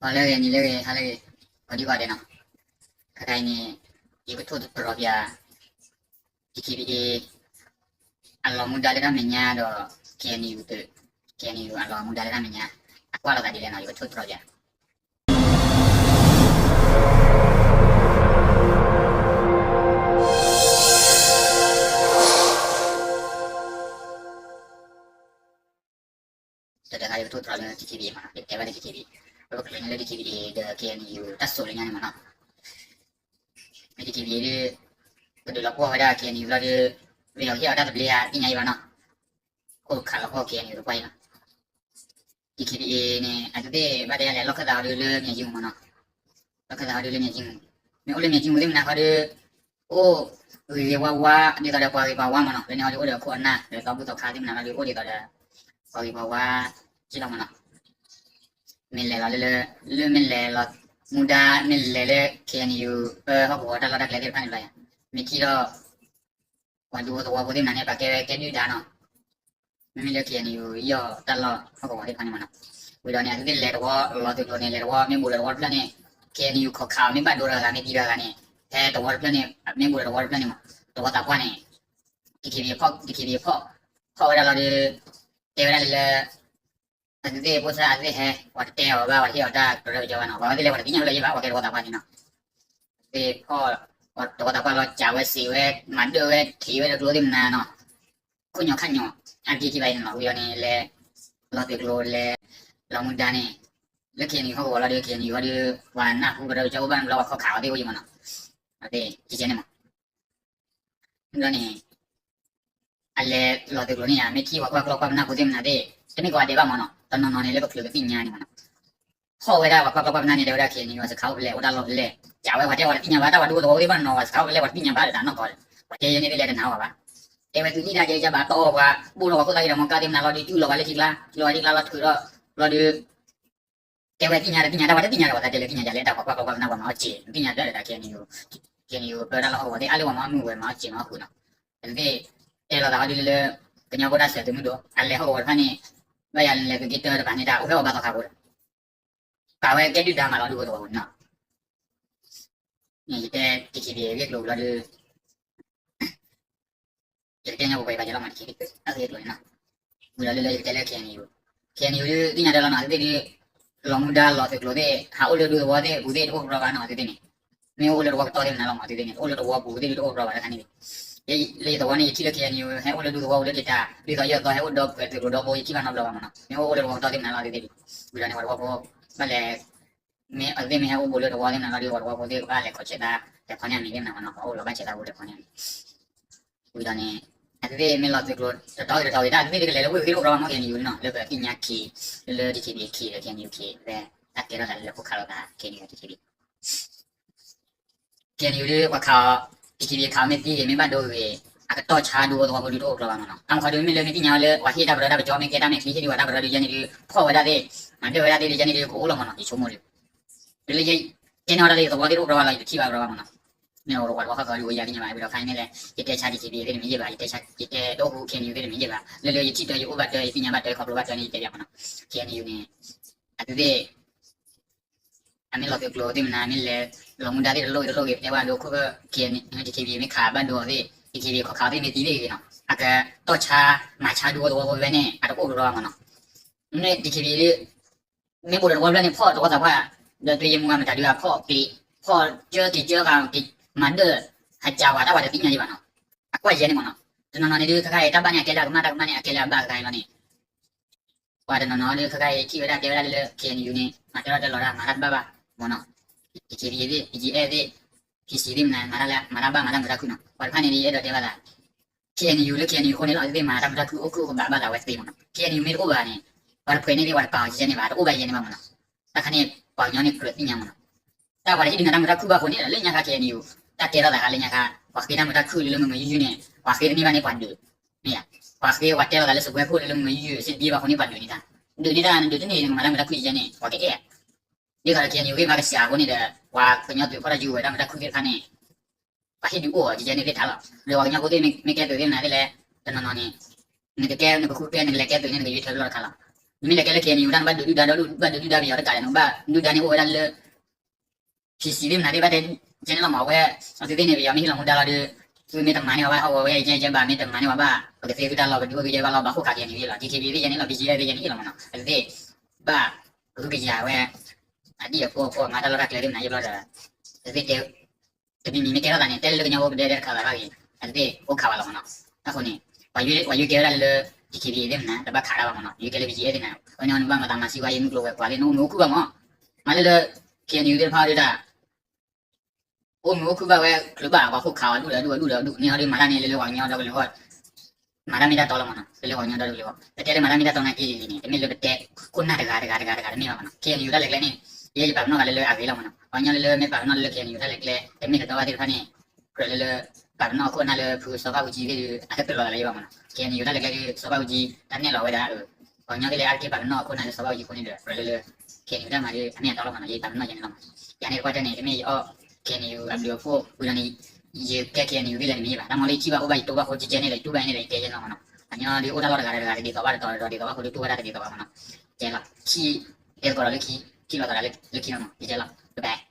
ဂီၤလၢအဂ့ၤ နံၤလၢအဂ့ၤ ဟါလၢအဂ့ၤ ဂီၤဒံဂီၤဒဲးနီၤ, ခဲခါအံၤန့ၣ် ယကထိၣ်သတြီၤပၠး DKBA အလီၤမူဒါလၢတၢ်မဲာ်ညါဒီး KNU တ KNU အလီၤမူဒါလၢတၢ်မဲာ်ညါ အကွၢ်လိာ်သးဒ်လဲၣ်နီၤ, ယကထိၣ်သတြီၤပၠး တၢ်တခါ ယကထိၣ်သတြီၤလၢ DKBA မးနီၤ, ယကတဲဘၣ်လၢ DKBA ပကချုးန့ၢ်လၢ DKBA ဒီး KNU တၢ်စိၤလၢညါန့ၣ်မးနီၤ, မ့ၢ် DKBA ဒ် ကဒုးလီၤပှီၢ်ဝဲဒၣ် KNU လီၤဒီး မ့ၢ်လီၤကဟ့ၣ်အီၤတၢ်သဘျ့ဧါ သ့ၣ်ညါယံၤဘၣ်နီၤ, ခိၣ်ခးလီၤပှီၢ် KNU တပှၢ်အံၤနီၤ, DKBA န့ၣ် အသုသ့ၣ်ဘၣ်တဲယၤလဲၣ် လီၢ်ခၢၣ်သးအီၤဒုးလၢမၠဲၤကၠံမူမးနီၤ, လီၢ်ခၢၣ်သးအီၤဒုးလၢမၠဲၤကၠံမူ, မ့ၢ်အိၣ်လၢမၠဲၤကၠံမူသ့ၣ်မနၤခီဒီး အိၣ်ဂ့ၤဂ့ၤဝါဝါ ဒ်သိးဒီးပှၤဂ့ၤပှၤဝါမးနီၤ, လၢန့ၣ်အီၤဒုးအိၣ်ဒီးခိၣ်အနၢ် ဒီးသီဘူၣ်သီခါသ့ၣ်မနၤလီၤဒီး အိၣ်ဒ်သိးဒီး ပှၤဂ့ၤပှၤဝါ က့လီၤမးနီၤ, မ့ၢ်လဲၤလီၤလၢ လၢမ့ၢ်လဲၤလီၤ မူဒါမ့ၢ်လဲၤလၢ KNU ပဟီၣ်ကဝီၤတၢ်လီၢ်တၢ်ကျဲသ့ၣ်တဖၣ်န့ၣ်လီၤယၤ, မ့ၢ်ထံၣ်ဒီး ပှၤဒူဖိသဝီဖိသ့ၣ်မနၤန့ၣ် ပှၤကဲဝဲကဲဒုၣ်ဒါနီၤ, မ့မ့ၢ်လၢ KNU ယီၢ်တၢ်လီၢ်ဟီၣ်ကဝီၤသ့ၣ်တဖၣ်န့ၣ်မးနီၤ, ဝံၤဒီးန့ၣ် အသုသ့ၣ်လဲၤတဝီ လီၤသုးကျိၤန့ၣ် လဲၤတဝီ မ့ၢ်ဘူးဒီးတဝီတဖျၢၣ်န့ၣ် KNU ခိးခးအီၤ မ့ၢ်ဘၣ်ဒိတဂၤ မ့ၢ်သံတဂၤန့ၣ် ဖဲတဝီတဖျၢၣ်န့ၣ် မ့ၢ်ဘူးဒီးတဝီတဖျၢၣ်န့ၣ်မး, တဝီသးပှၢ်န့ၣ် DKBA ဖီၣ် DKBA ဖီၣ် ဖီၣ်ဝဲဒၣ်လီၤဒီး တဲဝဲဒၣ်လၢ အသုသ့ၣ်ဖိသၣ်အသုသ့ၣ်ဟဲ ပှၤတတဲအီၤဘၣ် ပှၤတဟ့ၣ်အီၤတၢ်ကရၢကရိဘၣ်နီၤ, ပှၤဝဲသ့ၣ်လဲၤပှၤတသ့ၣ်ညါလၢၤယံၤဘၣ် ပှၤကဲတဝီသးပှၢ်န့ၣ်နီၤ, အသုသ့ၣ်ဖီၣ် တဝီသးပှၢ်လီၤ စးဝဲစံးဝဲ မၤဒၢၣ်ဝဲထံးဝဲတကျိသ့ၣ်မနၤနီၤ, ခိၣ်ညိးခါညိး အက့ခံဘၣ်အံၤန့ၣ်လီၤ, ဝံၤဒီးန့ၣ်လဲၤ လီၤသုးကျိၤလဲၤ လီၤမူဒါန့ၣ် လၢ KNU ဟီၣ်ကဝီၤလီၤဒီး KNU ဟီၣ်ဒီး ပှၤနၢ်ဟူကရၢကရိဘၣ် ဘျီပှၤခီၣ်ခးအီၤသ့ၣ်အိၣ်ယံၤမးနီၤ, အသုသ့ၣ်ကဲန့ၣ်မး ဘျီန့ၣ် အလဲၤလီၤသုးကျိၤန့ၣ်ဧါ မ့ၢ်ထံၣ်ပှၤကွၢ်ကျီကွၢ်ပနၢ်ဖိသ့ၣ်မနၤသ့ၣ် တမ့ၢ်ကီးအဒဲးဘၣ်မးနီၤ, တနီၤနီၤန့ၣ်လၢပချုးကသ့ၣ်ညါန့ၣ်မးနီၤ, ဖီၣ်ဝဲဒၣ်ပှၤကွၢ်ကျီကွၢ်ပနၢ်န့ၣ် တဲဝဲဒၣ် KNU စခါအိၣ်ဖဲလဲၣ် အိၣ်တၢ်လီၢ်ဖဲလဲၣ်, စးဝဲပှၤတဲပှၤတသ့ၣ်ညါဘၣ် တၢ်ပှၤဒူဖိသဝီဖိသ့ၣ်ဘၣ်နီၤ ပှၤစခါအိၣ်ဖဲလဲၣ် ပှၤတသ့ၣ်ညါဘၣ်ဒီးတၢ်နီၢ်ကီၢ်, ပှၤတဲယဲန့ၣ်သ့ၣ်လဲၤတနာ်ဘၣ်ဘၣ်, တဲဝဲသုသံၣ်တၢ်ကဲကဘၣ်တီၢ်ပှၤ ဘိၣ်လီၤပှၤခိၣ်သၣ်ဂ့ၤဒီးမီကါသ့ၣ်မနၤလီၤဒီး တူၢ်လီၤပှၤလၢထံကျါ ထံလီၤပှၤထံကျါလီၤထုးဒီး လီၤဒီး တဲဝဲသ့ၣ်ညါတသ့ၣ်ညါ တၢ်ပှၤတသ့ၣ်ညါဒီးပှၤသးတဲလၢသ့ၣ်ညါယၤလဲၣ် တၢ်ပှၤကွၢ်ကျီကွၢ်ပနၢ်ပှၤမၤအီၣ်စ့ၢ် နသ့ၣ်ညါတၢ်ဒီးတၢ် KNU, KNU ပၢတၢ်လီၢ်ဟီၣ်ကဝီၤသ့ၣ် အါလၢပှၤမၤအီၣ်မုၢ်ဝဲမၤအီၣ်စ့ၢ်မၤအီၣ်ဃုာ်နီၤ, အသုသ့ၣ် တဲလီၤသးအီၤဒ်လၢ ကညီဖိတၢ်စၢၤသုးမုၢ်ဒိၣ် အလဲၤဟီၣ်ကဝီၤတဖၣ်န့ၣ် ဘၣ်ယၤလဲၤသုးက့တၢတပၤန့ၣ် တၢ်အိၣ်ဖဲအီၤဘၣ်သီခါဖိဒီး ကးဝဲကဲဒုၣ်ဒါမးလီၤဒူဖိသဝီဖိန့ၣ်နီၤ, ယတဲ DKBA ဂ့ၢ်ကျိၤလီၤဒီး ယကတဲညါပှဲၤပှဲၤယဘၣ်ယလီၤမး DKBA အဂ့ၢ်ကျိၤန့ၣ်နီၤ, ဝံၤဒီးလၢလၢယကတဲလၢ KNU, KNU ဒုးသ့ၣ်ညါတၢ်လီၤနီၤ အသုသ့ၣ်ဒုး လီၤမူဒါလီၤသုးကျိၤသ့ၣ် ဟးအိၣ်လၢဒူသဝီသ့ၣ်အပူၤသ့ၣ်တအိၣ်ကရီဘၣ်နီၤ အသုသ့ၣ်န့ၣ်, မ့ၢ်အိၣ်လၢတဝီကတီၢ်သ့ၣ်မနၤလီၤမး အသုသ့ၣ်န့ၣ် တအိၣ်လၢတဝီပူၤသ့ၣ်ဒုးတအိၣ်ကရီဘၣ်တခါန့ၣ်, လၢယသဝီန့ၣ် ယထံၣ်လၢ KNU ဟဲအိၣ်လၢဒူသဝီပူၤလၢက့ၤတၢ် ဒ်သိးယဲၢ်သီဟဲအိၣ်ဒီးပှဲၤသုးကျိၤဒီဘိ ယထံၣ်ဘၣ်နီတဘျီဘၣ်မးနီၤ, မ့ၢ်အိၣ်အိၣ်လၢတဝီကတီၢ်သ့ၣ်မနၤလီၤ အသုသ့ၣ်ဒုး, ဝံၤဒီးန့ၣ် ပှၤတဝီဖိ ဘၣ်လဲၤ မ့ၢ်အသုသ့ၣ်မ့ၢ်ဟဲအိၣ်ဘူးလၢတဝီသ့ၣ်မနၤလီၤဒီး ပှၤတဝီဖိသ့ၣ်ကဘၣ်လဲၤခီၣ်ဆဲးသး တခီန့ၣ်အမံၤသ့ၣ်မနၤမးနီၤ ပှၤအိၣ်လီၤဘၣ်ဆဲးသးဘူးတခီန့ၣ်အမံၤ, ဝံၤဒီးန့ၣ် အသုသ့ၣ်မ့ၢ်လီၤသုးကျိၤတတီၤဂ့ၤတတီၤဂ့ၤ တၢ်အသုသ့ၣ်ဒုးကလဲၤလၢဝ့ၢ်သ့ၣ်တအိၣ်ကရီဘၣ်မး KNU နီၤ လၢပသ့ၣ်ညါခံ လၢ DKBA ခံဒီး KNU ခံ ဖဲတၢ်ကဲထီၣ်သးလၢလၢခိၣ်ခးလိာ်သး KNU DKBA KNU ဒုးပှၤခးအီၤ DKBA ခးအီၤမ့ၢ်သံဂ့ၤ မ့ၢ်ဘၣ်ဒိဂ့ၤ အကတီၢ်ဆါဒူဖိသဝီဖိဒုးတအိၣ်ကရီဘၣ်မးနီၤ, တၢ်မၤခီဒုးမ့ၢ်လၢမ့ၢ်သ့ၣ်ညါဝဲလၢ ပှၤဟ့ၣ်တၢ်ပတြၢၤတၢ်ပကၠီ မ့ၢ်ကဲတၢ်မဲာ်ချံဟ့ၣ်ဒုးပှၤတၢ်ပတြၢၤဒုးယဲန့ၣ်ဒုး ဖီၣ်ဝဲဒၣ်သ့ၣ် မၤဒၢၣ်ဝဲဒၣ်သ့ၣ်ဒုးယဲန့ၣ်ဒုး ကအိၣ်လီၤမးနီၤ ယဆိကမိၣ်ဒုး လၢယ ကဲန့ၣ်အီၤတၢ်လၢယသဝီသ့ၣ်တအိၣ်ကရီဘၣ်လီၤ ယတထံၣ်ဘၣ်ကရီဘၣ်မးနီၤ, မ့ၢ်အိၣ်တဝီတဝီဃီဃီဒုးအိၣ်ယၤသ့ၣ်ညါဘၣ် ဝံၤဒီးခါန့ၣ်မ့ၢ်လဲၣ် ယတဲဆါ DKBA သ့ၣ်တမ့ၢ်ယဲၢ်ဘၣ် ယတဲဆါ ယတဲတအိၣ်ဃူ KNU သ့ၣ်တမ့ၢ်ယဲၢ်ဘၣ် လၢလၢယထံၣ်တၢ်ယအိၣ်ဘၣ်တၢ် ယသ့ၣ်ညါဘၣ်တၢ် ယခီဖျိဘၣ်တၢ်န့ၣ် ယတဲဘၣ်မးနီၤ, KNU န့ၣ် အသုသ့ၣ် အမ့ၢ်လီၤသုးကျိၤသ့ၣ်မနၤ မ့ၢ်လဲၤလီၤမူဒါသ့ၣ်တလိၣ်ဂ့ၤတလိၣ်ဂ့ၤ တဲဝဲဒိခိၣ် DKBA မ့ၢ်ခးဘၣ်ဒိအီၤသ့ၣ် DKBA ခီၣ်ခးအီၤသ့ၣ်မ့ၢ်သံသ့ၣ်ဂ့ၤနီၤ အကတီၢ်ဆါ မၤဆါဒူဖိသဝီဖိဖဲန့ၣ် အတအိၣ်ကရီဘၣ်မးနီၤ, မ့ၢ် DKBA မ့ၢ်ဘူးဒီးတဝီဖျၢၣ်န့ၣ် ဖီၣ်တဝီသးပှၢ် ဒီးသုးယဲၢ်မူဂၤမတၤဒုး အဖီၣ်က့ၤ ဖီၣ်ကၢက့ၤကၢဂၤက့ၤ မၤဒၢၣ် ဟးကးဝဲ တၢ်ပှၤတသ့ၣ်ညါယံၤဘၣ်နီၤ, အကွၢ်ယဲန့ၣ်မးနီၤ, တနီၤနီၤန့ၣ်ဒုး ခဲခါအံၤ တၢ်ဘၣ်န့ၣ် အကဲလၢအကမၣ် တၢ်ကမၣ်န့ၣ် အကဲလၢအဘၣ်ခဲအံၤလီၤန့ၣ် ပှၤတနီၤနီၤဒုး ခဲခါအံၤ ထံၣ်ဝဲဒၣ်တဲဝဲဒၣ်လၢ KNU န့ၣ် မၤတၢ်လီၤတၢ်လီၤတၢ် မၤတၢ်တဘၣ်ဘၣ် မ့ၢ်နီၤ, DKBA သ့ၣ် BGF သ့ၣ် PC သ့ၣ်မနၤ မၤတၢ်လၢ မၤတၢ်ဘၣ်မၤတၢ်မုာ်တၢ်ခုၣ်နီၤ, ပှၤတဖၣ်န့ၣ်ဒုး ယအဲၣ်ဒိးတဲဘၣ်သး KNU လၢ KNU အဃိန့ၣ်လီၤ အသုသ့ၣ်မၤတၢ်မုာ်တၢ်ခုၣ် အိၣ်ခုၣ်အိၣ်ကဘၣ်ဘၣ်သးဝဲသ့မ့ၢ်နီၤ, KNU မ့ၢ်တအိၣ်ဘၣ်န့ၣ် ပှၤတဖုန့ၣ်သ့ၣ် ပှၤတပာ်အီၤကဲန့ၣ်ဘၣ် တအိၣ်ဘၣ်ယဲန့ၣ်ဘၣ်မ့ၢ်နီၤ, တၢ်ခါန့ၣ် ပှၤကညီန့ၣ်ကြၢးသ့ၣ်ညါမ့ၢ်နီၤ, တၢ်ပှၤတဟ့ၣ်ဒုးနၤတၢ်မုာ်တၢ်ခုၣ်ဘၣ်အဃိန့ၣ် လၢညါခါ KNU တၢ်တဲထီၣ်သးခါလၢညါခါ ပှၤဃ့တၢ်မုာ်တၢ်ခုၣ်လၢလၢမုာ်မုာ်ယုၢ်ယုၢ်န့ၣ် ပှၤဃ့တန့ၢ်ဘၣ်န့ၣ်ပှၤဒုး, မ့ၢ်ဧါ, ပှၤဃ့ပှၤတဲထီၣ်သးလၢစပွဲခိၣ်လၢလၢမုာ်မုာ်ယုၢ်ယုၢ် စ့ဒံးဘၣ်အဃိန့ၣ်ပှၤဒုးန့ၢ်တၢ်, ဒုးန့ၢ်တၢ် ဒုးတန့ၢ်မၤတၢ်မုာ်တၢ်ခုၣ်ယဲန့ၣ် ပှၤကအဲၣ် ဒ်သိးဒီး KNU ဂ့ၢ်ဘါကစှၤအဃိန့ၣ်ဒီး ပှၤကညီသုးဖီၣ်တၢ်ယူၤဝဲတၢ်မုာ်တၢ်ခုၣ်သ့ၣ်တဖၣ်န့ၣ် ပှၤဟ့ၣ်ဒုးအိၣ်အီၤ ယဲန့ၣ်သ့ၣ်တၢ်လီၤ. ဒီးပှၤကညီဖိသ့ၣ်မ့ၢ်ကဲသုးသ့ၣ်မနၤသ့ၣ်လဲၣ် တနီၤနီၤန့ၣ် နကကဲနကဃုကဲနကလဲၤကဲသုးန့ၣ် နကယုၢ်ထဲတဘျီတခါလီၤ. နမ့ၢ်လဲၤကဲလၢ K N U တၢ် နဘၣ်ဒုးဒုၣ်ဒါဒီး ဘၣ်ဒုးဒုၣ်ဒါပယီၤတကးလဲၣ်, နဘၣ်ဒုၣ်ဒါန့ၣ်အိၣ်ဝဲဒၣ်လၢ P C သ့ၣ်မနုၤသ့ၣ်ဘၣ်တဲ ကဲန့ၣ်လီၤမး အဝဲ အသုသ့ၣ်န့ၣ် ပယီၤမ့ၢ်ဟ့ၣ်လီၤမူဒါလီၤဒီး သုမ့ၢ်တမၤန့ၢ်ဝဲဘၣ်ဟီၣ်ဝဲဝဲယဲကဲဘၣ် မ့ၢ်တမၤန့ၢ်ဝဲဘၣ် ပကသ့သုတၢ်လီၢ် ပဒုးအိၣ်သုယဲဘၣ်လီၢ် ဘၣ်ဃိၣ်ခး K N U ယဲလီၤ D K B A သ့ၣ်ယဲန့ၣ်လီၤ B G F သ့ၣ်ယဲန့ၣ်လီၤမးနီၤ အသုသ့ၣ် ဘၣ် ဂုာ်ကယၤဝဲ အဒံၣ်အဖိအဖိ အမၤတၢ်လီၢ်တၢ်ကျဲသ့ၣ်မနုၤယဲဘျီဒီး အသုသ့ၣ်တဲ တမံၤမံၤမ့ၢ်ကဲထီၣ်သးန့ၣ် တဲလၢလၢကညီဖိပဒဲဒဲတခါသးဘၣ်ဂ့ၤ အသုသ့ၣ်အိၣ်ခးဝဲလီၤမးနီၤ အဃိန့ၣ် ပှၤယွၤကဲဝဲဒၣ်လၢ D K B A သ့ၣ်မနုၤ တဘၣ်ခးတၢ်ဘၣ်မးနီၤ ယွၤကဲလၢ B G F သ့ၣ်မနုၤ အဃိန့ၣ် နဘၣ်မၤသးမၤဆံးဝဲ ယမုၢ်ကျိၤဝဲၤကွာ်သ့ၣ် နအိၣ်မုာ်အိၣ်ခုၣ်ဘၣ်မး မၤလၢလၢ K N U သ့ၣ်တဖၣ်ဒုးတၢ် အိၣ်မုာ်အိၣ်ခုၣ်ဘၣ်ဝဲ ချုးဘၣ်ပှၤဃိၣ်ခးအီၤဒူၣ်ဒီးဒူၣ်အဒူၣ်ဒီးဒူၣ် မ့ၢ်ဟီဒုးမၤတၢ်န့ၣ်လၢလၢပှၤကညီဒီကလုာ်အဂီၢ် မၤတၢ်မ့ၢ်တၢ်တီလီၤမးနီၤ လၢလၢပှၤကညီဒီကလုာ်အဂီၢ် ပတဲလၢမၤတၢ်မ့ၢ်တၢ်တီနာ်က့လံန့ၣ် တမ့ၢ်လၢပတဲခိၣ်နၢ်တဂၤတဂၤတဂၤတဂၤတမ့ၢ်ဘၣ်မးနီၤ K N U တၢ်လဲၤကျဲန့ၣ် ယဲယပာ်ပနီၣ်ဂၤလၢလၢအဂ့ၤလီၤမးနီၤ ပှၤကညီလၢလၢမ့ၢ်ပာ်ပနီၣ်လၢလၢ K N U တၢ်လဲၤကျဲ တမ့ၢ်တတီဘၣ်သ့ၣ်တဖၣ်န့ၣ် ကြၢးလၢလၢ ပာ်ပနီၣ်အခိၣ်အနၢ်လၢဖုစီၤဘၣ်အူကၠံသ့ၣ်ဒီး အတကြၢးလီၤသးလၢယဘၣ်မးနီၤ K N U တၢ်လဲၤကျဲဒီး စီၤဘၣ်အူကၠံ တၢ်နဲၣ်လီၤဝဲဒၣ် ပှၤကညီသ့ၣ်လၢအါတက့ၢ်ပာ်ပနီၣ်အခိၣ်အနၢ်လၢစီၤဘၣ်အူကၠံအဃိန့ၣ်ဒီး ကြၢးလၢလၢ K N U တၢ်မၤဒီး အမ့ၢ်အတီလီၤမးနီၤ ယပာ်ပနီၣ်ယဲန့ၣ်လီၤမး ယၤန့ၣ်တကွၢ်တၢ်န့ၣ် တမ့ၢ်ယအီၣ် K N U အဘျုးအဖှိၣ်ဝံၤဒီးန့ၣ် ယကဲ K N U သ့ၣ်လဲၣ်န့ၣ်မ့ၢ်ဘၣ် တၢ်မ့ၢ်လၢယထံၣ်ဘၣ်အိၣ်ဘၣ်ယတူၢ်ဘၣ်ဃိ ကဲကဲန့ၣ်ဒီး ယတူၢ်ဘၣ်န့ၣ်ဒီး ယတဲယဲန့ၣ်လီၤမးနီၤ ပှၤကညီဒုးအိၣ်တၢ်လီၢ်တဂၤဒီးတဂၤတဒ်သိးဘၣ်တတီၤတတီၤဒ်သိးဘၣ်ဃိဒီးတူၢ်ဘၣ်တၢ်တဒ်သိးဘၣ်မးနီၤ ကဲလီၤ ခံ တဲသကိးဒီးလၢခံ ခံလီၤသးဒီးလၢခံလီၤသးဒီးလၢခံလီၤမး ကဲလီၤ goodbye